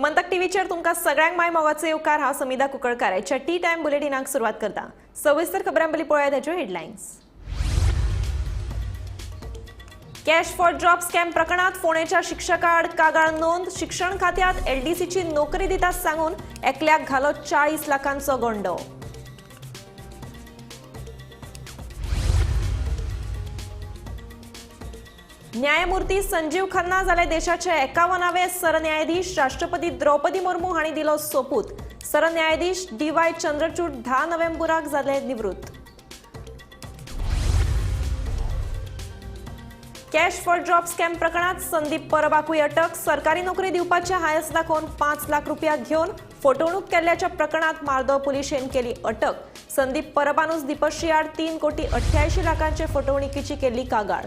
गोमंतक टीव्हीचेर तुमकां सगळ्यांक माय मोगाचो येवकार. हांव समिधा कुंकळकार. आयच्या टी टायम बुलेटिनाक सुरवात करता. सविस्तर खबरां पयलीं पळोवया ताच्यो headlines. Cash for job scam प्रकरणात फोंडेच्या शिक्षकाआड कागाळ नोंद. शिक्षण खात्यात एलडीसीची नोकरी दितात सांगून एकल्याक घालो 40 लाखांचो गोंडो. न्यायमूर्ती संजीव खन्ना जाले देशाचे 51वे सरन्यायाधीश. राष्ट्रपती द्रौपदी मुर्मू हांणी दिलो सोपूत. सरन्यायाधीश डी.वाय. चंद्रचूड 10 नोव्हेंबराक जाले निवृत्त. कॅश फॉर जॉब स्कॅम प्रकरणात संदीप परबाकूय अटक. सरकारी नोकरी दिवपाचे हायस दाखोवन 5 लाख रुपया घेवन फटवणूक केल्ल्याच्या प्रकरणात मार्दोळ पुलिशेन केली अटक. संदीप परबानूच दीपश्री आड 3 कोटी 88 लाखांचे फटवणुकीची केल्ली कागाळ.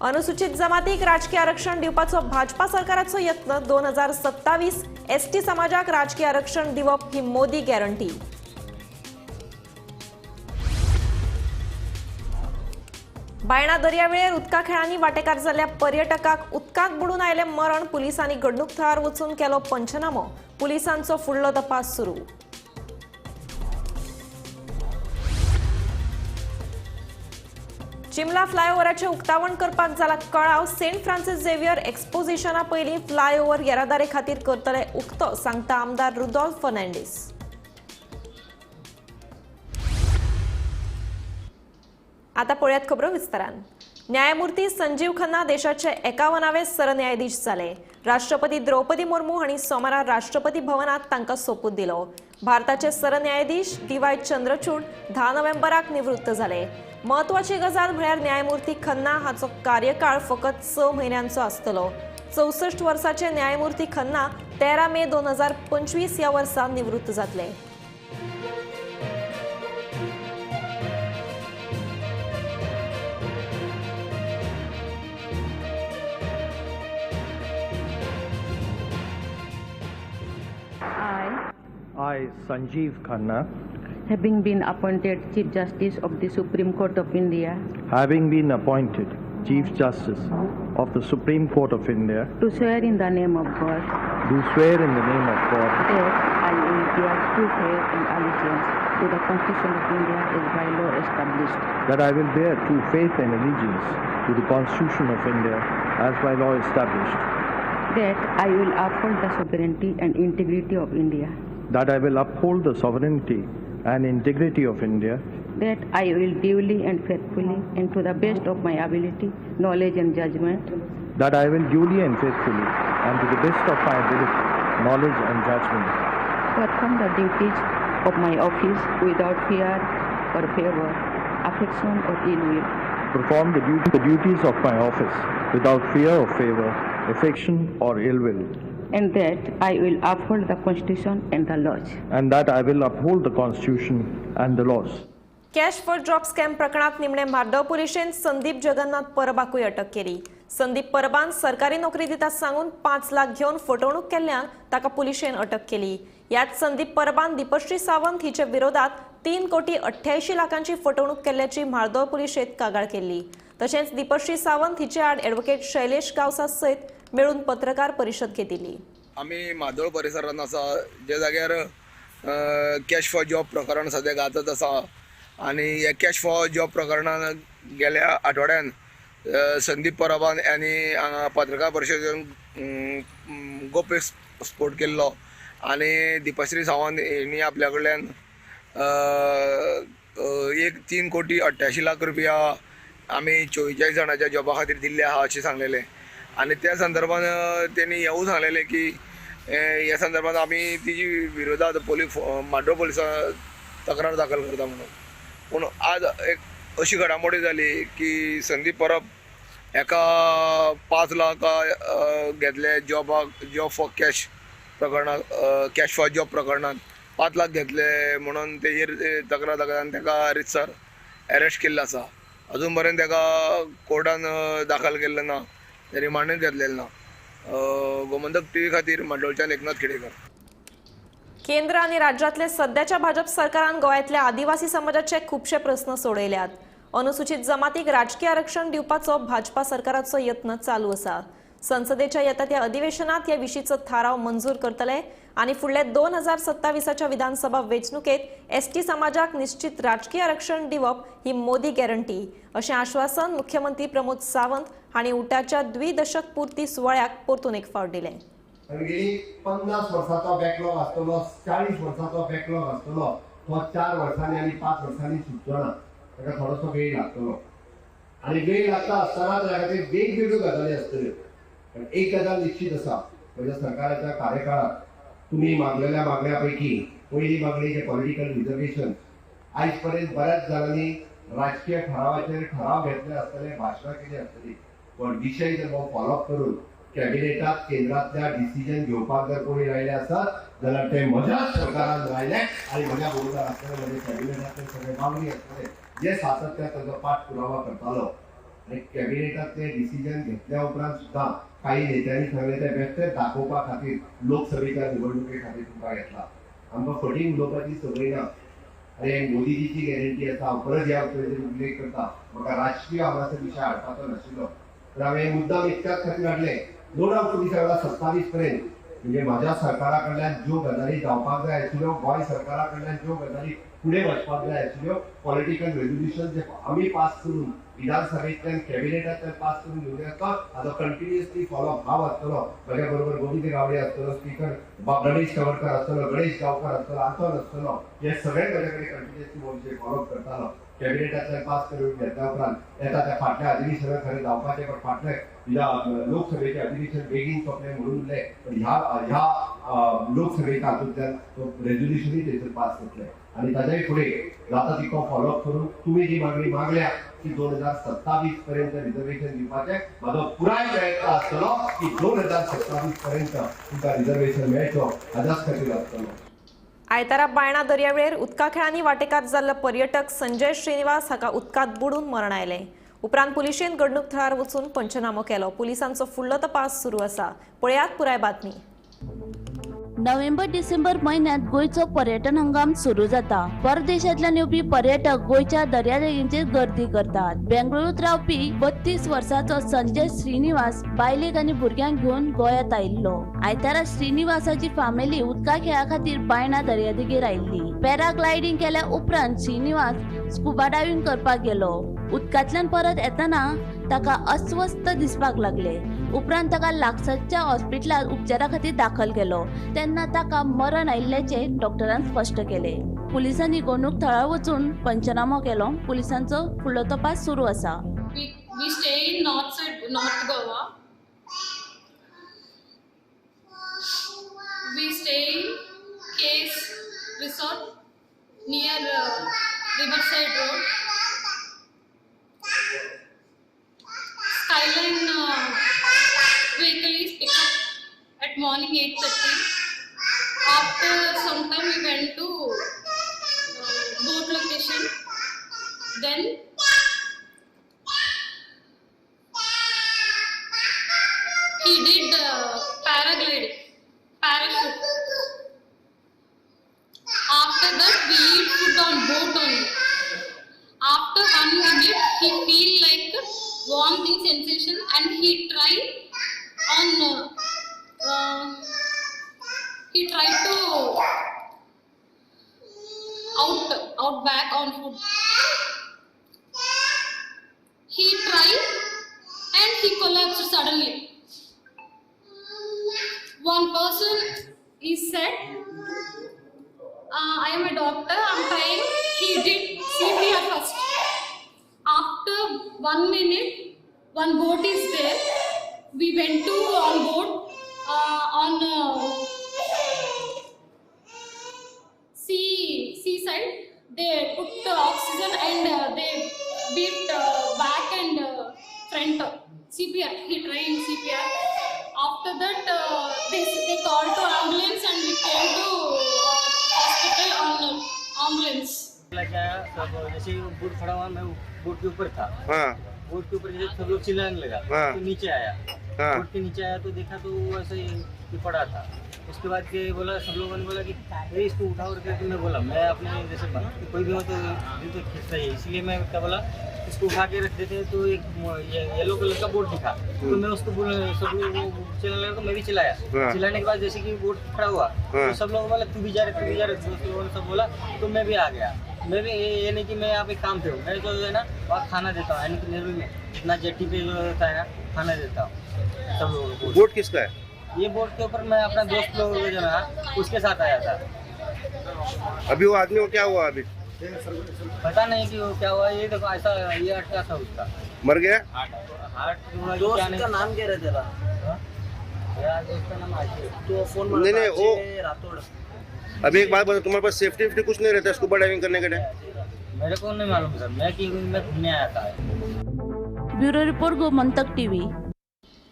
अनुसूचित जमातीक राजकीय आरक्षण दिवपाचो भाजपा सरकाराचो यत्न. 2027 एसटी समाजाक राजकीय आरक्षण दिवप ही मोदी गॅरंटी. बायणा दर्यावेळेर उदका खेळांनी वांटेकार जाल्ल्या पर्यटकाक उदकांत बुडून आयलें मरण. पुलिसांनी घडणूक थळार वचून केलो पंचनामो. पुलिसांचो फुडलो तपास सुरू. चिमला फ्लायओव्हराचें उक्तावण करपाक जाला कळाव. सेंट फ्रान्सिस झेवियर एक्सपोजिशना पयलीं फ्लायओव्हर येरादारी खातीर करतले उक्तो, सांगता आमदार रुदोल्फ फर्नांडीस. आता पळयात खबरो विस्तारान. न्यायमूर्ती संजीव खन्ना देशाचे 51वे सरन्यायाधीश जाले. राष्ट्रपती द्रौपदी मुर्मू हांणी सोमारा राष्ट्रपती भवनात तांकां सोपूत दिलो. भारताचे सरन्यायाधीश डी.वाय. चंद्रचूड 10 नोव्हेंबराक निवृत्त जाले. म्हत्वाची गजाल म्हळ्यार न्यायमूर्ती खन्ना हाचो कार्यकाळ फकत 6 म्हयन्यांचो आसतलो. 64 वर्साचे न्यायमूर्ती खन्ना 13 मे 2025 ह्या वर्सा निवृत्त जातले. I, Sanjeev Khanna, having been appointed Chief Justice of the Supreme Court of India, having been appointed Chief Justice of the Supreme Court of India, do swear in the name of God do swear in the name of God that I will bear true faith and allegiance to the Constitution of India as by law established, that I will bear true faith and allegiance to the Constitution of India as by law established, that I will uphold the sovereignty and integrity of India, that I will uphold the sovereignty and integrity of India, that I will duly and faithfully and to the best of my ability, knowledge and judgment that I will duly and faithfully and to the best of my ability, knowledge and judgment perform the duties of my office without fear or favor, affection or ill will, perform the duties of my office without fear or favor, affection or ill will, and that I will uphold the Constitution and the laws. and that I will uphold the Constitution and the laws. Cash for job scam प्रकरणात निमणे मार्दोळ पुलिशेन संदीप जगन्नाथ परबाकूय अटक केली. संदीप परबान सरकारी नोकरी दितात सांगून 5 लाख घेवन फटवणूक केल्ल्यान ताका पुलिशेन अटक केली. यात संदीप परबान दीपश्री सावंत हिचे विरोधात 3 कोटी 88 लाखांची फटवणूक केल्ल्याची मार्दोळ पुलिशेत कागाळ केल्ली. तशेंच दीपश्री सावंत हिचे आड ॲडव्होकेट शैलेश गावसा सयत मेळून पत्रकार परिशद घेतिल्ली. आमी मादोळ परिसरान आसा, जे जाग्यार कॅश फॉर जॉब प्रकरण सद्या गाजत आसा. आनी हे कॅश फॉर जॉब प्रकरणान गेल्या आठवड्यान संदीप परबान आनी हांगा पत्रकार परिशदेन गोप्य स्फोट केल्लो आनी दीपश्री सावंत हिणी आपल्या कडल्यान 3 कोटी 88 लाख रुपया आमी 44 जाणांच्या जॉबा खातीर दिल्ले आहा अशें सांगलेलें. आनी त्या संदर्भान तेणी हेवूय सांगलेलें की ह्या संदर्भात आमी तिजी विरोधात माड्डोळ पुलिसां तक्रार दाखल करता म्हणून. पूण आज एक अशी घडामोडी जाली की संदीप परब एका 5 लाख घेतले जॉबाक, जॉब फॉर कॅश प्रकरणात, कॅश फॉर जॉब प्रकरणात 5 लाख घेतले म्हणून तेजेर तक्रार दाखल आनी तेका रितसर एरेस्ट केल्लो आसा. अजून पर्यंत तेका कोर्टान दाखल केल्लें ना, रिमांडूय घेतलेलें ना. गोमंतक टीव्ही खातीर माड्डोळच्यान एकनाथ खेडेकर. केंद्र आनी राज्यातले सध्याच्या भाजप सरकारान गोंयांतल्या आदिवासी समाजाचे खुबशे प्रस्न सोडयल्यात. अनुसूचित जमातीक राजकीय आरक्षण दिवपाचो भाजपा सरकाराचो यत्न चालू आसा. संसदेच्या येता त्या अधिवेशनात ह्या विशींचो थाराव मंजूर करतले आनी फुडल्या 2027च्या विधानसभा वेंचणुकेत एसटी समाजाक निश्चित राजकीय आरक्षण दिवप ही मोदी गॅरंटी अशें आश्वासन मुख्यमंत्री प्रमोद सावंत हांणी उटाच्या द्विदशक पूर्ती सुवाळ्याक परतून एक फावट दिलें. गेली 50 वर्सांचो बॅकलॉग आसतलो, 40 वर्सांचो बॅकलॉग आसतलो, तो 4 वर्सांनी आनी 5 वर्सांनी सुटचो ना, ताका थोडोसो वेळ लागतलो. आनी वेळ लागता आसतना त्या खातीर वेगवेगळ्यो गजाली आसतल्यो. पण एक गजाल निश्चित आसा, म्हज्या सरकाराच्या कार्यकाळात तुमी मागलेल्या मागण्या पैकी पयली मागणी जे पॉलिटिकल रिजर्वेशन, आयज पर्यंत बऱ्याच जाणांनी राजकीय ठरावाचेर ठराव घेतले आसतले, भाशणां केली आसतली, पण विशय जर फॉलोअप करून कॅबिनेटात केंद्रातल्या डिसिजन घेवपाक जर कोणी राहिले आसत जाल्यार ते म्हज्याच सरकारान राहिले आनी म्हज्या बरोबर आसतले, म्हजे कॅबिनेटांतले सगळे वांगडी आसतले जे सातत्यान ताचो पाठपुरावा करतालो. आनी कॅबिनेटांतले डिसिजन घेतल्या उपरांत सुद्दां काही नेत्यांनी सांगलें ते बेश्टेच दाखोवपा खातीर लोकसभेच्या निवडणुके खातीर तुमकां घेतला. आमकां फटींग उलोवपाची संवय ना. आनी मोदीजीची गॅरंटी आसा, हांव परत ह्या उतराचेर उल्लेख करता, म्हाका राजकीय हांगासर विशय हाडपाचो नाशिल्लो, तर हांवें मुद्दाम इतक्याच खातीर हाडलें. नो डावट तुमी सगळ्या 27 पर्यंत म्हणजे म्हज्या सरकारा कडल्यान ज्यो गजाली जावपाक जाय आशिल्ल्यो, गोंय सरकारा कडल्यान ज्यो गजाली फुडें वचपाक जाय आशिल्ल्यो, पॉलिटिकल रेजोल्युशन जे आमी पास करून विधानसभेंतल्यान कॅबिनेटांतल्यान पास करून घेवन येता, हाचो कंटिन्युअसली फॉलोअप हांव आसतलो, म्हज्या बरोबर गोविंद गावडे आसतलो, स्पीकर गणेश तवडकर आसतलो, गणेश गांवकर आसतलो, आंतोन आसतलो, हे सगळे म्हज्या कडेन कंटिन्युअसली हो विशय फॉलोअप करतालो. कॅबिनेटांतल्यान पास करून घेतल्या उपरांत येता त्या फाटल्या अधिवेशनात खरें जावपाचें, पण फाटल्या लोकसभेचें अधिवेशन बेगीन सोंपलें म्हणून उरलें, पण ह्या ह्या लोकसभेच्या हातूंतल्यान तो रेजोल्युशनूय थंयसर पास जातलें. आनी ताच्याय फुडें जाता तितको फॉलोअप करून तुमी जी मागणी मागल्या की 2027 पर्यंत रिजर्वेशन दिवपाचें, म्हाजो पुराय प्रयत्न आसतलो की 2027 पर्यंत तुमकां रिजर्वेशन मेळचो, हाज्याच खातीर आसतलो. आयतारा बायणा दर्यावेळेर उदका खेळांनी वाटेकार जाल्लो पर्यटक संजय श्रीनिवास हाका उदकांत बुडून मरण आयलें. उपरांत पुलिशेन घडणूक थळार वचून पंचनामो केलो. पुलिसांचो फुडलो तपास सुरू आसा. पळयात पुराय बातमी. नोव्हेंबर डिसेंबर म्हयन्यांत गोंयचो पर्यटन हंगाम सुरू जाता. परदेशांतल्यान येवपी पर्यटक गोंयच्या दर्यादेगेंचेर गर्दी करतात. बेंगळुरूंत रावपी 32 वर्सांचो संजय श्रीनिवास बायलेक आनी भुरग्यांक घेवन गोंयांत आयिल्लो. आयतारा श्रीनिवासाची फॅमिली उदका खेळा खातीर बायणा दर्यादेगेर आयिल्ली. पॅराग्लायडींग केल्या उपरांत श्रीनिवास स्कुबा डायव्हिंग करपाक गेलो. उदकांतल्यान परत येतना ताका अस्वस्थ दिसपाक लागले. उपरांत ताका लागसारच्या हॉस्पिटलांत उपचारा खातीर दाखल केलो. तेन्ना ताका मरण आयिल्ल्याचें डॉक्टरान स्पश्ट केलें. पुलिसांनी घडणूक थळार वचून पंचनामो केलो. पुलिसांचो फुडलो तपास सुरू आसा. We stay in north side, North Goa. We stay in Case Resort near Riverside Road. Skyline vehicle is picked up at morning 8:30. After some time we went to boat location. Then he did paragliding, parachute. After that we eat food on boat only. After 1 minute he feel like vomiting sensation and he try on he tried to out back on foot. He tried and he collapsed suddenly. One person is said, I am a doctor, I am trying. He did CPR first. After 1 minute, one boat is there. We went to on boat on seaside. They put the oxygen and they beat back and front. CPR. He tried CPR. After that, they called to ambulance and we came to hospital on ambulance. सब जैसे बोट खड़ा हुआ, मैं बोट K ऊपर था। हाँ। बोट K ऊपर जैसे सब लोग चिल्लाने लगा। हाँ। तो नीचे आया। हाँ। बोट के नीचे आया तो देखा तो वो ऐसे ही पड़ा था। उसके बाद के बोला, सब लोगों ने बोला कि अरे इसको उठाओ और करके। मैं बोला मैं अपने जैसे कोई भी हो तो दिल तो खींचता ही है, इसलिए मैं क्या बोला इसको उठा के रख देते हैं तो एक येलो कलर का बोर्ड दिखा, तो मैं उसको सब लोग चलाने लगा तो मैं भी चलाया। चलाने के बाद जैसे कि बोर्ड खड़ा हुआ तो सब लोग बोला तू भी जा रहे, तू भी जा रहे, दोस्त लोगों ने सब बोला तो मैं भी आ गया। मैं भी ये नहीं कि मैं यहाँ पे काम पे हूँ, मैं जो है ना वहाँ खाना देता हूँ, यानी कि नेहरू में इतना जेटी पे जो होता है ना खाना देता हूँ सब लोगों को। बोर्ड किसका है? ये बोर्ड के ऊपर मैं अपना दोस्त लोगों को जो है उसके साथ आया था। अभी वो आदमी को क्या हुआ? अभी पता नहीं कि वो क्या हुआ। ये देखो ऐसा ये अटका था उसका, मर गया। हार्ट दोस्त का नाम क्या रहता था? यार दोस्त का नाम आशीष। तो फोन नहीं नहीं वो राठौड़। अभी एक बात बताओ, तुम्हारे पास सेफ्टी वेफ्टी कुछ नहीं रहता स्कूबा डाइविंग करने के लिए? मेरे को नहीं मालूम सर, मैं कि मैं घूमने आया था। Bureau report, Gomantak TV.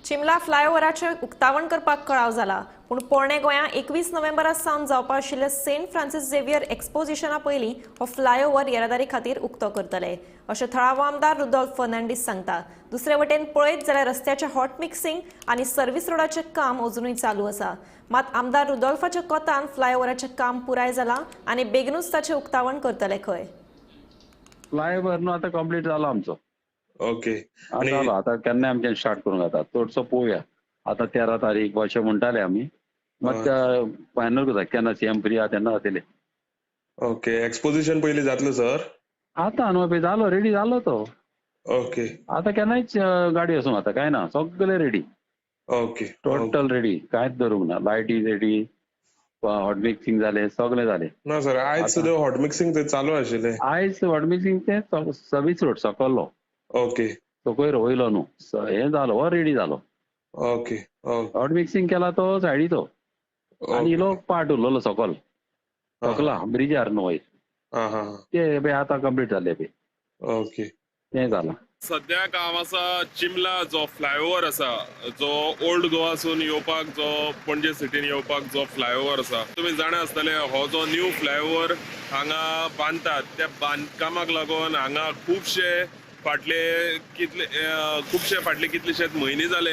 Chimla फ्लायओव्हराचें उक्तावण करपाक कळाव जाला, पूण पोरणे गोंया 21 नोव्हेंबरा सावन जावपा आशिल्ल्या सेंट फ्रांसीस झेवियर एक्सपोजिशना पयलीं हो फ्लायओव्हर येरादारी खातीर उक्तो करतले अशें थळावो आमदार रुदोल्फ फर्नांडीस सांगता। दुसरे वटेन पळयत जाल्यार रस्त्याचें हॉट मिक्सिंग आनी सर्व्हिस रोडाचें काम अजुनूय चालू आसा। मात आमदार रुदोल्फाच्या कोतान फ्लायओव्हराचें काम पुराय जालां आनी बेगीनूच ताचें उक्तावण करतले खंय। फ्लायओव्हर न्हू आतां कंप्लीट जालो आमचो। ओके, जालो आतां केन्ना आमच्यान स्टार्ट करूंक जाता चडसो पळोवया। आतां 13 तारीख अशें म्हणटाले आमी, मात फायनल करता केन्ना सीएम फ्री आहा तेन्ना जातले। ओके, एक्सपोजिशन पयलीं जातलें सर? आतां न्हू पळय जालो, रेडी जालो तो। ओके, आतां केन्नाय गाडी वचूंक जाता, कांय ना, सगळें रेडी। ओके, टोटल रेडी, कांयच धरूंक ना। लायटी रेडी, हॉट मिक्सिंग जालें, सगळें जालें। ना सर, आयज सुद्दां हॉट मिक्सिंग थंय चालू आशिल्लें। आयज हॉट मिक्सिंग तें सर्वीस रोड सकल्लो। ओके, सकयल वयलो न्हू हें जालो, हो रेडी जालो। ओके, हॉट मिक्सिंग केला तो सायडीचो आनी इलो पार्ट उरलेलो सकल सकला ब्रिजार न्हू वयर, ते पळय आतां कंप्लीट जालें पळय। ओके, तें जालां। सद्याक हांव आसा चिमला जो फ्लायओव्हर आसा, जो ओल्ड गोवासून येवपाक, जो पणजे सिटीन येवपाक जो फ्लायओव्हर आसा, तुमी जाणा आसतले हो जो न्यू फ्लायओव्हर हांगा बांदतात त्या बांदकामाक लागून हांगा खुबशे फाटले कितले खुबशे फाटले कितलेशेच म्हयने जाले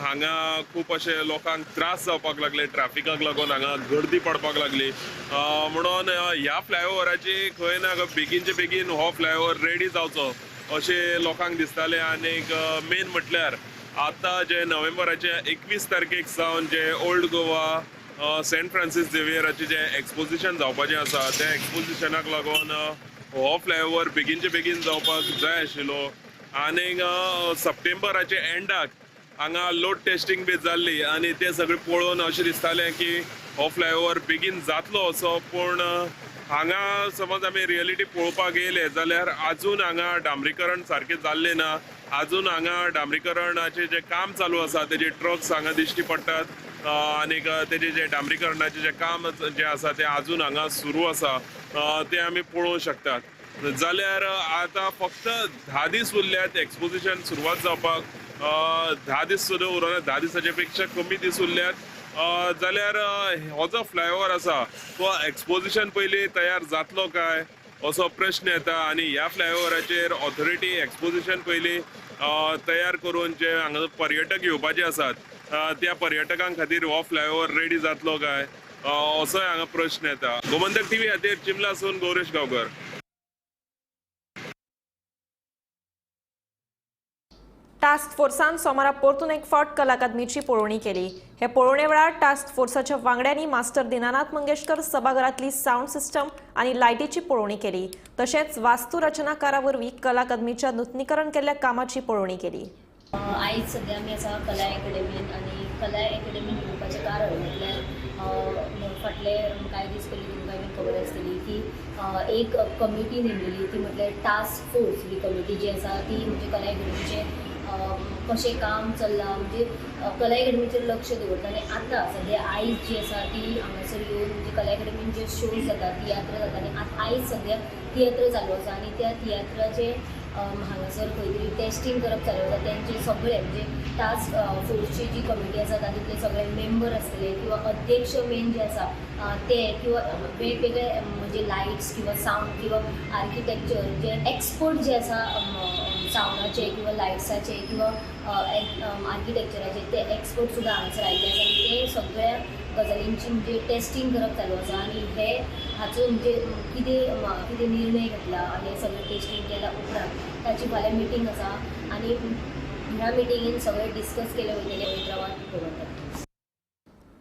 हांगा खूब अशे लोकांक त्रास जावपाक लागले, ट्राफिकाक लागून हांगा गर्दी पडपाक लागली। म्हणून ह्या फ्लायओव्हराची खंय ना खंय बेगीनचे बेगीन हो फ्लायओव्हर रेडी जावचो अशें लोकांक दिसतालें। आनीक मेन म्हटल्यार आतां जे नोव्हेंबराचे 21 तारखेक सावन जे ओल्ड गोवा सेंट फ्रांसीस झेवियराचें जें एक्सपोजिशन जावपाचें आसा त्या एक्सपोजिशनाक लागून हो फ्लायओव्हर बेगीनचे बेगीन जावपाक जाय आशिल्लो। आनीक सप्टेंबराचे एंडाक हांगा लोड टेस्टिंग बी जाल्ली आनी तें सगळें पळोवन अशें दिसतालें की हो फ्लायओव्हर बेगीन जातलो असो, पूण हांगा समज आमी रियलिटी पळोवपाक येयले जाल्यार आजून हांगा डांबरीकरण सारकें जाल्लें ना। आजून हांगा डांबरीकरणाचें जें काम चालू आसा तेजे ट्रक्स हांगा दिश्टी पडटात आनीक तेजें जें डांबरीकरणाचें जें काम जें आसा तें आजून हांगा सुरू आसा तें आमी पळोवंक शकतात। जाल्यार आतां फक्त 10 दीस उरल्यात एक्सपोजिशन सुरवात जावपाक, 10 दीस सुद्दां उरना, 10 दिसाचे पेक्षा कमी दीस उरल्यात। जाल्यार हो जो फ्लायओव्हर आसा तो एक्सपोजिशन पयलीं तयार जातलो काय असो प्रश्न येता आनी ह्या फ्लायओव्हराचेर ऑथॉरिटी एक्सपोजिशन पयलीं तयार करून जे हांगा पर्यटक येवपाचे आसात त्या पर्यटकां खातीर हो फ्लायओव्हर रेडी जातलो काय असोय हांगा प्रश्न येता। गोमंतक टीव्ही खातीर चिमलासून गौरेश गांवकर। टास्क फोर्सान सोमारा परतून एक फावट कला अकादमीची पळोवणी केली। हे पळोवणे वेळार टास्क फोर्साच्या वांगड्यांनी मास्टर दिनानाथ मंगेशकर सभाघरांतली सावंड सिस्टम आनी लायटीची पळोवणी केली। तशेंच वास्तू रचनाकारा वरवीं कला अकादमीच्या नुतनीकरण केल्ल्या कामाची पळोवणी केली। आयज सद्या आमी आसा कला एकेडमीन आनी कला एकेडमीन येवपाचें कारण म्हटल्यार फाटले कांय दीस पयलीं तुमकां बी खबर आसतली की एक कमिटी नेमलेली ती म्हटल्यार टास्क फोर्स ही कमिटी जी आसा ती म्हणजे कला एकेडमीचें कशें काम चल्लां म्हणजे कला एकेडमीचेर लक्ष दवरता आनी आतां सद्या आयज जी आसा ती हांगासर येवन म्हणजे कला एकेडमीन जे शोज जाता तियात्र जाता आनी आतां आयज सद्या तियात्र चालू आसा आनी त्या तियात्राचे हांगासर खंय तरी टेस्टींग करप चालू आसा। तेंचे सगळे म्हणजे टास्क फोर्सची जी कमिटी आसा तातूंतले सगळे मेंबर आसतले किंवा अध्यक्ष मेन जे आसा ते किंवा वेगवेगळे म्हणजे लायट्स किंवा सावंड किंवा आर्किटेक्चर जे एक्सपर्ट जे आसा सावंडाचे किंवा लायट्साचे किंवा आर्किटेक्चराचे ते एक्सपर्ट सुद्दां हांगासर आयिल्ले आसा आनी ते सगळ्या गजालींची म्हणजे टेस्टींग करप चालू आसा आनी हे हाचो म्हणजे कितें कितें निर्णय घेतला आनी सगळें टेस्टींग केल्या उपरांत ताची फाल्यां मिटींग आसा आनी ह्या मिटिंगेन सगळें डिस्कस केलें वयतलें हैदराबाद दवरतात.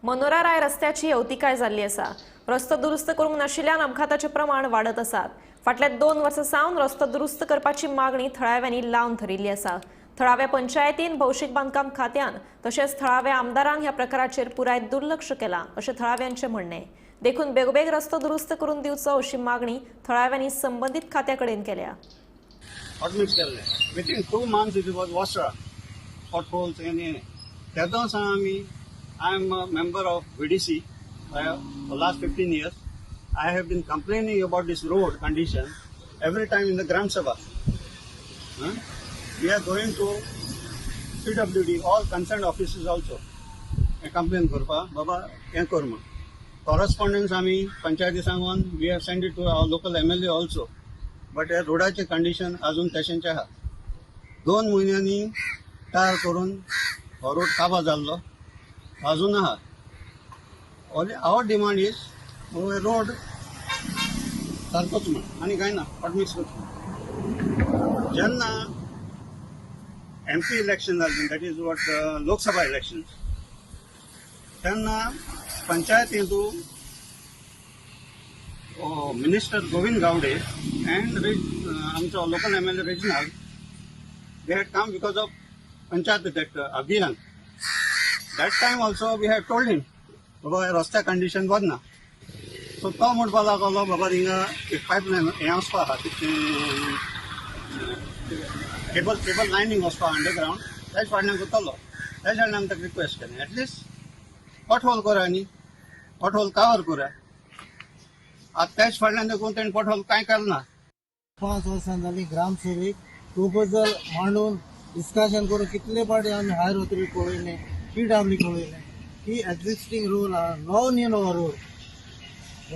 मनोरा राय रस्त्याची अवतिकाय जाल्ली आसा. रस्तो दुरुस्त करूंक नाशिल्ल्यान अपघाताचें प्रमाण वाडत आसात. फाटल्या 2 वर्सां सावन रस्तो दुरुस्त करपाची मागणी थळाव्यांनी लावन धरिल्ली आसा. थळाव्या पंचायतीन, भौशीक बांदकाम खात्यान तशेंच थळाव्या आमदारान ह्या प्रकाराचेर पुराय दुर्लक्ष केलां अशें थळाव्यांचें म्हणणें. देखून बेगोबेग रस्तो दुरुस्त करून दिवचो अशी मागणी थळाव्यांनी संबंदीत खात्या कडेन केल्या. हॉटमिक्स केल्लें within 2 months it was washed potholes आनी तेदों सावन आमी I am a member of VDC for last 15 years. I have been complaining about this road condition every time in the Gram Sabha. We are going to PWD, all concerned offices also. Complain करपा बाबा हें कर म्हूण. Correspondence आमी पंचायती सांगून we have send it to our local MLA also. But ह्या रोडाचें condition अजून तशेंच आहा. 2 म्हयन्यांनी टार करून हो रोड काबा जाल्लो अजून आहा. Our demand is road सारकोच म्हण आनी कांय ना, हॉटमिक्स करचो. जेन्ना एमपी इलेक्शन जालें, that is what Lok Sabha election, तेन्ना पंचायतींतू मिनिस्टर गोविंद गावडे अँड आमचो local MLA Reginald, they had come because of panchayat that Abhiyan. That time also we had told him बाबा रस्त्या कंडिशन बरें ना. सो तो म्हणपाक लागलो बाबा हिंगा एक पायपलायन हें वचपा आहा, केबल केबल लायनींग वचपा अंडरग्रावंड, तेच फाटल्यान करतलो. तेच फाटल्यान आमी ताका रिक्वेस्ट केलें एटलिस्ट पॉटहोल करा न्ही, पॉटहोल कवर करा. आतां तेच फाटल्यान देखून तेणें पॉटहोल कांय केलें ना. 5 वर्सां जालीं ग्रामसेवेक प्रोपोजल मांडून डिस्कशन करून कितले पाटी आमी हायर ऑथॉरिटी कळयलें, PW कळयलें की एक्झिस्टींग रोड आहा, नवो न्ही नवो रोड,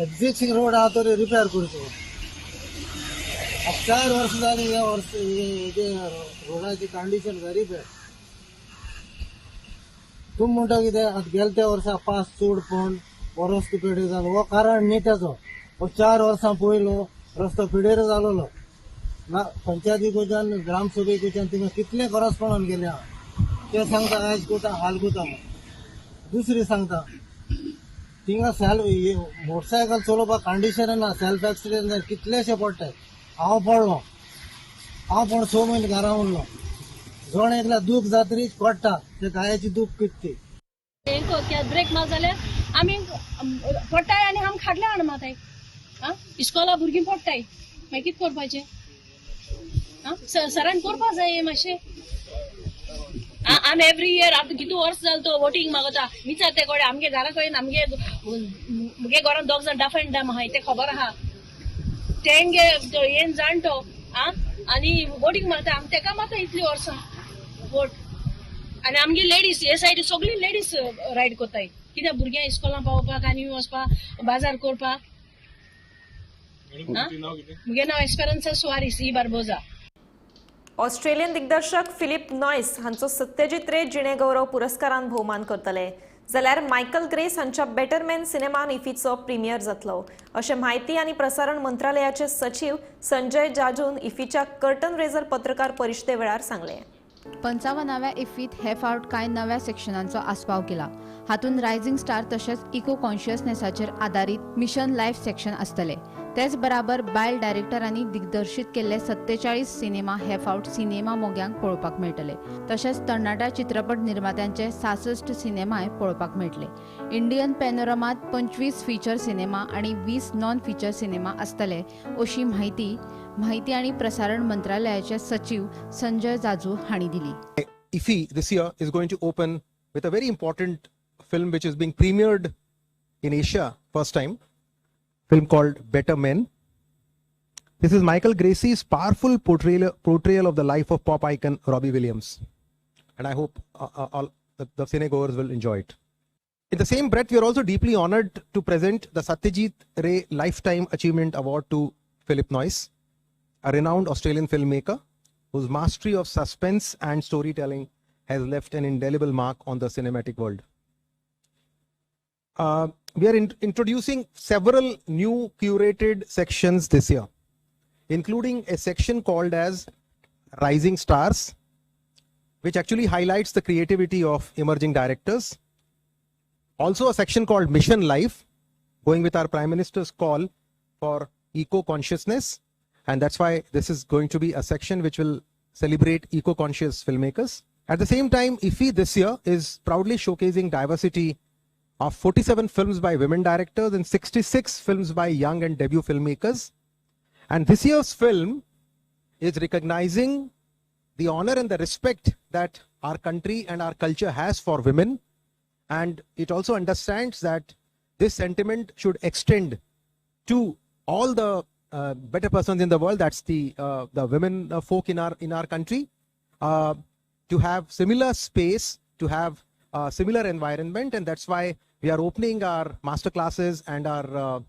एक्झिस्टींग रोड आहा तो रिपेर करचो. 4 वर्सां जालीं ह्या वर्स रोडाची कंडिशन व्हेरी बॅड. तूं म्हणटा कितें आतां गेले त्या वर्सा पास चड पण हो रस्तो पेडेर जालो, हो कारण न्ही तेजो. हो 4 वर्सां पयलो रस्तो पेडेर जालोलो ना. पंचायती कडच्यान ग्रामसभे कडच्यान तिंगा कितले करस्पॉन्डन्स गेले आहा, ते सांगता आयज कोता हाल कोता. दुसरी सांगता थिंगा सेल्फ मोटरसायकल चलोवपाक कंडिशन ना, सेल्फ एक्सिडेंट कितलेशे पडटाय. हांव पडलो, हांव पण 6 म्हयने घरा उरलो. जण एकल्या दूख जातरीच पडटा, ते गायेची दूख कित ती. ब्रेक मार जाल्यार आमी पडटाय आनी आम खाटले हाड माताय. आं, इस्कोला भुरगीं पडटाय, मागीर कितें करपाचें? आं, सरान करपा जाय मातशें. आमी एवरी इयर आतां कितू वर्स जाल तो वोटींग मागता, विचारते कोडे आमगे घरा कडेन आमगे मुगे घरान 2 जाण डफ एंड डम आहाय ते खबर आहा, तेंगे येन जाण तो. आं, आनी वोटींग मागता आमी तेका मागता इतली वर्सां वोट. आनी आमगे लेडीज हे सायडी सगळी लेडीज रायड करताय, कित्याक भुरग्यांक इस्कोलां पावोवपाक आनी वचपाक बाजार करपाक. मुगे नांव एस्पेरन्सा सुवारीस ई बार्बोजा. ऑस्ट्रेलियन दिग्दर्शक फिलिप नॉयस हांचो सत्यजीत रे जिणे गौरव पुरस्कारान भोवमान करतले, जाल्यार मायकल ग्रेस हांच्या बेटर मॅन सिनेमान इफीचो प्रीमियर जातलो अशें म्हायती आनी प्रसारण मंत्रालयाचे सचीव संजय जाजून इफीच्या कर्टन रेजर पत्रकार परिशदे वेळार सांगलें. 55व्या इफ्फीत हे फावट कांय नव्या सेक्शनांचो आस्पाव केला. हातूंत रायझिंग स्टार तशेंच इको कॉन्शियसनेसाचेर आदारीत मिशन लायफ सेक्शन आसतले. तेच बराबर बायल डायरेक्टरांनी दिग्दर्शीत केल्ले 47 सिनेमा हे फावट सिनेमा मोग्यांक पळोवपाक मेळटले. तशेंच तरणाट्या चित्रपट निर्मात्यांचे 66 सिनेमाय पळोवपाक मेळटले. इंडियन पॅनोरमात 25 फीचर सिनेमा आनी 20 नॉन फीचर सिनेमा आसतले अशी म्हायती म्हायती आनी प्रसारण मंत्रालयाचे सचीव संजय जाजू हांणी दिली. IFFI this year is going to open with a very important film which is being premiered in Asia first time, film called Better Men. This is Michael Gracey's powerful portrayal of the life of pop icon Robbie Williams, and I hope all the cinegoers will enjoy it. In the same breath, we are also deeply honored to present the Satyajit Ray Lifetime Achievement Award to Philip Noyce, a renowned Australian filmmaker whose mastery of suspense and storytelling has left an indelible mark on the cinematic world. We are introducing several new curated sections this year, including a section called as Rising Stars, which actually highlights the creativity of emerging directors. Also a section called Mission Life, going with our Prime Minister's call for eco-consciousness. And that's why this is going to be a section which will celebrate eco-conscious filmmakers. At the same time, IFFI this year is proudly showcasing diversity of 47 films by women directors and 66 films by young and debut filmmakers. And this year's film is recognizing the honor and the respect that our country and our culture has for women. And it also understands that this sentiment should extend to all the better persons in the world, that's the women folk in our country, to have similar space, to have a similar environment. And that's why we are opening our master classes and our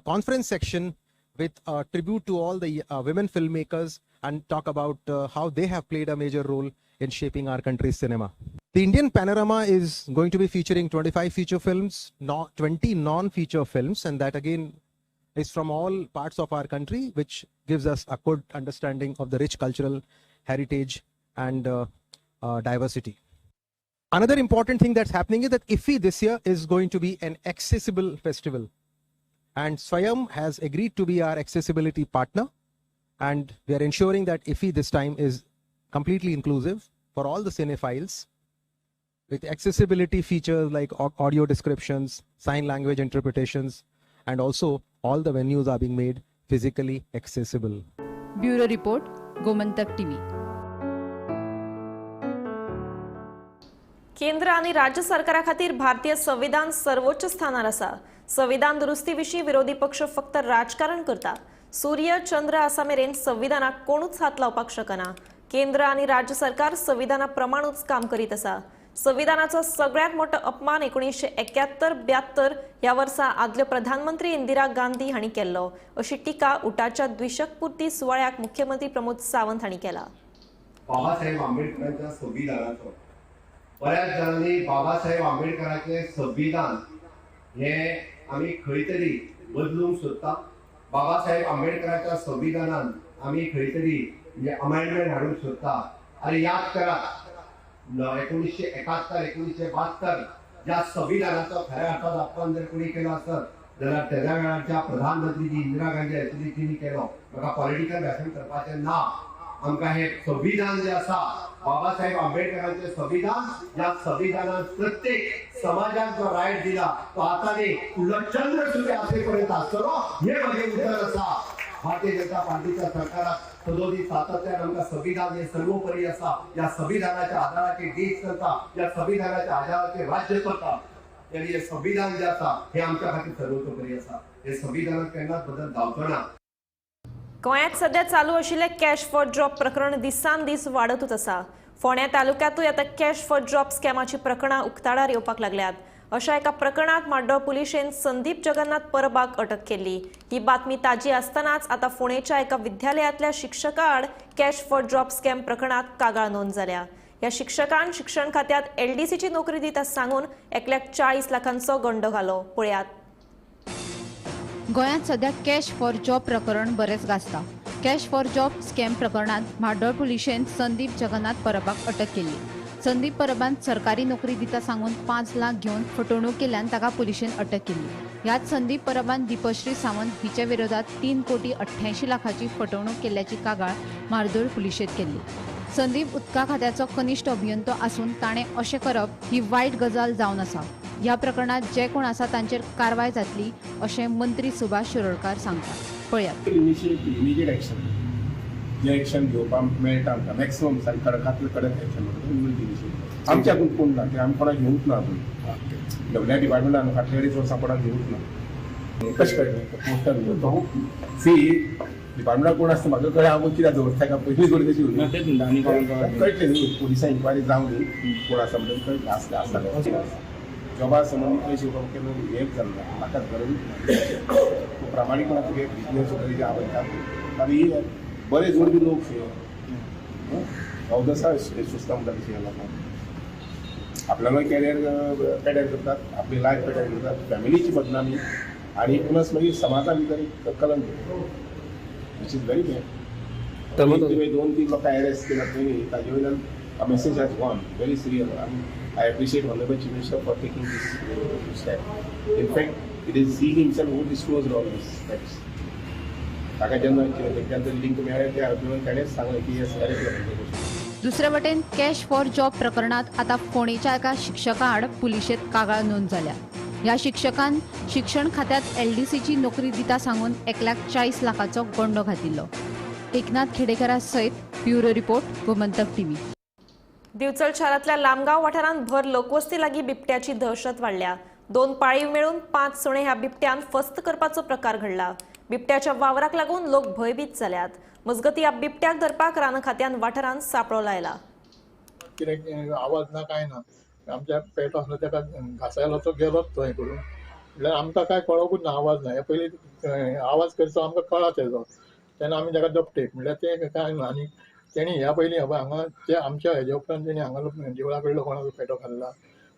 conference section with a tribute to all the women filmmakers and talk about how they have played a major role in shaping our country's cinema. The Indian Panorama is going to be featuring 25 feature films, 20 non-feature films, and that again is from all parts of our country, which gives us a good understanding of the rich cultural heritage and diversity. Another important thing that's happening is that IFFI this year is going to be an accessible festival. And Swayam has agreed to be our accessibility partner. And we are ensuring that IFFI this time is completely inclusive for all the cinephiles, with accessibility features like audio descriptions, sign language interpretations, and also all the venues are being made physically accessible. Bureau Report, Gomantak TV. केंद्र आणि राज्य सरकारा खातीर भारतीय संविधान सर्वोच्च स्थानार आसा. संविधान दुरुस्ती विशीं विरोधी पक्ष फक्त राजकारण करता. सूर्य चंद्र आसा मेरेन संविधानाक कोणूच हात लावपाक शकना. केंद्र आणि राज्य सरकार संविधाना प्रमाणूच काम करीत आसा. संविधानाचो सगळ्यात मोठो अपमान 1971-72 ह्या वर्सा आदल्यो प्रधानमंत्री इंदिरा गांधी हांणी केल्लो, अशी टिका उटाच्या द्विशतपूर्ती सुवाळ्याक मुख्यमंत्री प्रमोद सावंत हांणी केला. बाबासाहेब आंबेडकरांच्या संविधानाचो बऱ्याच जाणांनी बाबासाहेब आंबेडकरांचे संविधान हे आमी खंय तरी बदलूंक सोदता. बाबासाहेब आंबेडकरांच्या संविधानान आमी खंय तरी म्हणजे अमेंडमेंट हाडूंक सोदता. आनी याद करात, 1971 1972 ज्या संविधानाचो खऱ्या अर्थान अपमान जर कोणी केलो आसत जाल्यार तेज्या वेळारच्या प्रधानमंत्री जी इंदिरा गांधी आशिल्ली तिणी केलो. म्हाका पॉलिटिकल भाशण करपाचें ना. आमकां हें संविधान जें आसा बाबासाहेब आंबेडकरांचें संविधान, ह्या संविधानान प्रत्येक समाजाक जो रायट दिला तो आतां न्ही फुडलो चंद्र सूर्य आसे पर्यंत आसतलो, हें म्हजें उतर आसा. भारतीय जनता पार्टीच्या सरकारात सदोदीत सातत्यान आमकां संविधान हे सर्वोपरी आसा. ह्या संविधानाच्या आधाराचेर देश चलता, ह्या संविधानाच्या आधाराचेर राज्य चलता. आनी हें संविधान जें आसा हें आमच्या खातीर सर्वतोपरी आसा. हे संविधानात केन्नाच बदल जावचो ना. गोंयांत सध्या चालू आशिल्लें कॅश फॉर जॉब प्रकरण दिसान दीस वाडतूच आसा. फोंड्या तालुक्यांतूय आतां कॅश फॉर जॉब स्कॅमाची प्रकरणां उक्ताडार येवपाक लागल्यात. अशा एका प्रकरणात माड्डोळ पुलिशेन संदीप जगन्नाथ परबाक अटक केली. ही बातमी ताजी आसतनाच आतां फोंडेच्या एका विद्यालयांतल्या शिक्षका आड कॅश फॉर जॉब स्कॅम प्रकरणात कागाळ नोंद जाल्या. ह्या शिक्षकान शिक्षण खात्यात एलडीसीची नोकरी दिता सांगून एकल्याक 40 लाखांचो गंडो घालो. पळयात. गोंयांत सध्या कॅश फॉर जॉब प्रकरण बरेंच गाजता. कॅश फॉर जॉब स्कॅम प्रकरणात म्हाड्डोळ पुलिशेन संदीप जगन्नाथ परबाक अटक केली. संदीप परबान सरकारी नोकरी दिता सांगून 5 लाख घेवन फटवणूक केल्ल्यान ताका पुलिशेन अटक केली. ह्यात संदीप परबान दीपश्री सावंत हिच्या विरोधात 3,88 कोटी फटवणूक केल्ल्याची कागाळ म्हार्दोळ पुलिशेंत केल्ली. संदीप उदका खात्याचो कनिश्ठ अभियंतो आसून ताणें अशें करप ही वायट गजाल जावन आसा. ह्या प्रकरणात जे कोण आसा तांचेर कारवाय जातली अशें मंत्री सुभाष शिरोडकार सांगतात. पळयात. इमिजिएट एक्शन, जे एक्शन घेवपाक मेळटा आमकां मॅक्सिमम कडकांतले कडक एक्शन म्हणटा. आमच्या हातून कोण ना, ते आमी कोणाक घेवंक ना अजून. सगळ्या डिपार्टमेंटान फाटल्या अडीच वर्सां कोणाक घेवंक ना. कशें कळटलें पोस्टार सी डिपार्टमेंटाक कोण आसता म्हाका कळ्ळें. हांव कित्याक दवरता काय पयलीं थोडी तशी कळटलें न्हू. पुलिसां इन्क्वायरी जावं न्ही कोण आसा म्हणून कळटलें. आसलें आसता जॉबा संबंदीत पयशे घेवपाक केन्ना हेंच जालें ना, म्हाका गरजूच ना. प्रामाणीकपणान तुगे बिजनेस सुद्दां जे हांव आनी बरे जोडपी लोक अवदसा सुस्ता म्हणटा तशें ह्या लोकांक. आपल्यालो कॅरियर पेड्यार करतात, आपली लायफ पेड्यार करतात, फॅमिलीची बदनामी आनी प्लस मागीर समाजा भितर एक कलंक, which is very bad. तुवें 2-3 लोकांक अरेस्ट केला पयलीं, ताजे वयल्यान a message has gone very serious. I appreciate Honorable Chief Minister for taking this step. In fact, it is he himself who disclosed all these facts. ताका जेन्ना तेंच्यान link मेळ्ळें त्या आरोपीन ताणेंच सांगलें की हे अरेस्ट जाता. दुसरे वटेन कॅश फॉर जॉब प्रकरणात आता फोंडेच्या एका शिक्षका आड पुलिशेंत कागाळ नोंद जाल्या. ह्या शिक्षकान शिक्षण खात्यात एलडीसीची नोकरी दिता सांगून 1.40 लाखाचो गोंडो घातिल्लो. एकनाथ खेडेकरा सयत bureau report, Gomantak TV. Divchal शारांतल्या लामगांव वाठारांत भर लोकवस्ती लागीं बिबट्याची दहशत वाडल्या. 2 पाळीव मेळून 5 सुणे ह्या बिबट्यान फस्त करपाचो प्रकार घडला. बिबट्याच्या वावराक लागून लोक भंयभीत जाल्यात. मजगती ह्या बिबट्याक धरपाक रान खात्यान वाठारांत सापळो लायला. कितें आवाज ना काय ना, आमच्या पेटो आसलो ताका घासायलो तो गेलोच तो हें करून, म्हणल्यार आमकां काय कळोकूच ना, आवाज ना. हे पयलीं आवाज करचो आमकां कळा तेजो, तेन्ना आमी ताका दपटेक म्हणल्यार तें काय ना. आनी तेणी ह्या पयलीं हांगा ते आमच्या हेज्या उपरांत तेणी हांगा देवळा कडलो कोणाचो पेटो खाल्ला,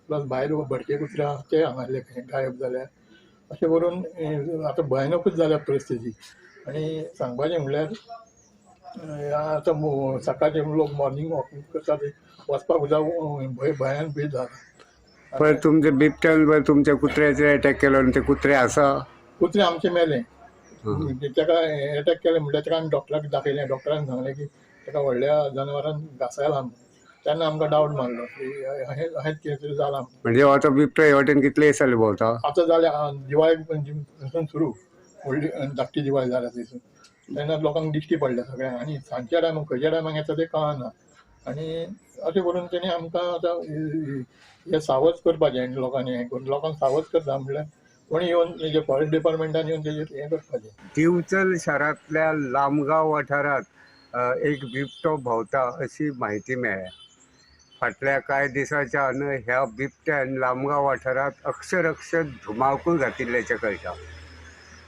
प्लस भायर भटके कुत्रे आसा ते हांगासले गायब जाल्या. अशें करून आतां भयानकूच जाल्या परिस्थिती. आनी सांगपाचें म्हणल्यार आतां सकाळचे लोक मॉर्निंग वॉक करता ते वचपाक सुद्दां भंय भयान भीत जाला. पळय तुमच्या बिबट्यान पळय तुमच्या कुत्र्याचेर अटॅक केलो आनी ते कुत्रे आसा, कुत्रे आमचे मेले. ताका अटॅक केले म्हणल्यार ताका आमी डॉक्टराक दाखयलें, डॉक्टरान सांगलें की ताका व्हडल्या जनावरान घासायला, तेन्ना आमकां डावट मारलो की अहेंच कितें तरी जालां. म्हणजे आतां बिबटो हे वाटेन कितले दीस जाले भोंवता? आतां जाले दिवाळे पासून सुरू, व्हडली धाकटी दिवाळी जाल्या थंयसून, तेन्ना लोकांक दिश्टी पडल्या सगळ्यांक. आनी सांजच्या टायमाक खंयच्या टायमाक येता तें कळना. आनी अशें करून तेणी आमकां आतां हें सावध करपाचें लोकांनी, हें करून लोकांक सावध करता म्हणल्यार कोणी येवन तेजे फॉरेस्ट डिपार्टमेंटान येवन तेजेर हें करपाचें. दिवचल शारांतल्या लामगांव वाठारांत एक बिबटो भोंवता अशी म्हायती मेळ्ळ्या. फाटल्या कांय दिसांच्यान ह्या बिबट्यान लामगांव वाठारांत अक्षरअक्षर धुमाकूळ घातिल्ल्याचें कळटा.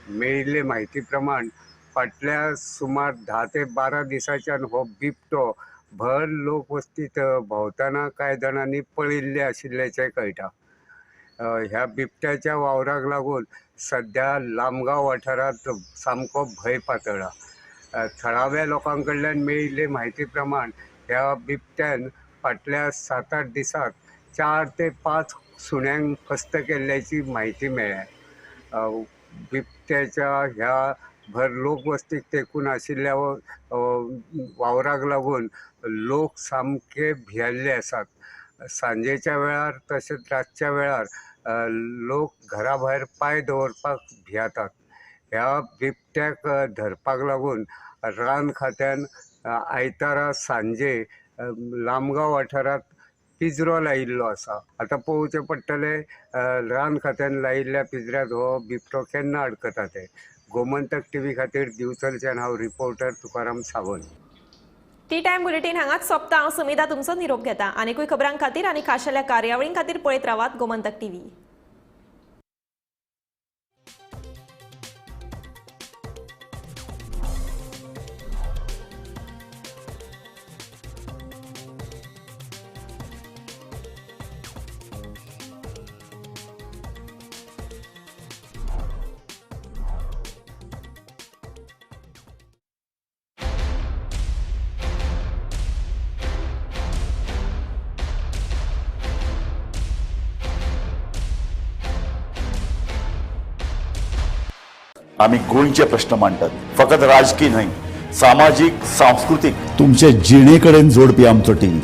मेळिल्ले म्हायती प्रमाण फाटल्या सुमार 10 ते 12 दिसांच्यान हो बिबटो भर लोकवस्तीत भोंवतना कांय जाणांनी पळयिल्ले आशिल्ल्याचें कळटा. ह्या बिबट्याच्या वावराक लागून सद्या लामगांव वाठारांत सामको भंय पातळ्ळा. थळाव्या लोकां कडल्यान मेळिल्ले म्हायती प्रमाण ह्या बिबट्यान फाटल्या 7-8 दिसांत 4 ते 5 सुण्यांक फस्त केल्ल्याची म्हायती मेळ्ळ्या. बिबट्याच्या ह्या भर लोकवस्तीक तेकून आशिल्ल्या वावराक लागून लोक सामके भियेल्ले आसात. सांजेच्या वेळार तशेंच रातच्या वेळार लोक घरा भायर पांय दवरपाक भियेतात. ह्या बिबट्याक धरपाक लागून रान खात्यान आयतारा सांजे लामगांव वाठारांत पिंजरो लायिल्लो आसा. आतां पळोवचें पडटलें रान खात्यान लायिल्ल्या पिंजऱ्यांत हो बिबटो केन्ना अडकता तें. गोमंतक टीव्ही खातीर दिवचलच्यान हांव reporter Tukaram Sawant. Tea time bulletin हांगाच सोंपता. हांव समिता तुमचो निरोप घेता. आनीकूय खबरां खातीर आनी खाशेल्या कार्यावळीं खातीर पळयत रावात गोमंतक टीव्ही. आमी गोंयचे प्रश्न मांडटात, फकत राजकीय न्हय, सामाजीक, सांस्कृतीक, तुमचे जिणे कडेन जोडपी आमचो टीव्ही,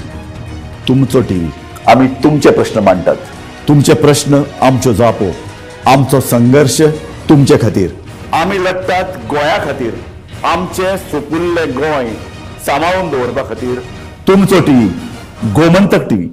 तुमचो टीव्ही. आमी तुमचे प्रश्न मांडटात, तुमचे प्रश्न आमच्यो जापो, आमचो संघर्श तुमचे खातीर. आमी लढटात गोंया खातीर, आमचें सुपुल्लें गोंय सांबाळून दवरपा खातीर. तुमचो टीव्ही, गोमंतक टीव्ही.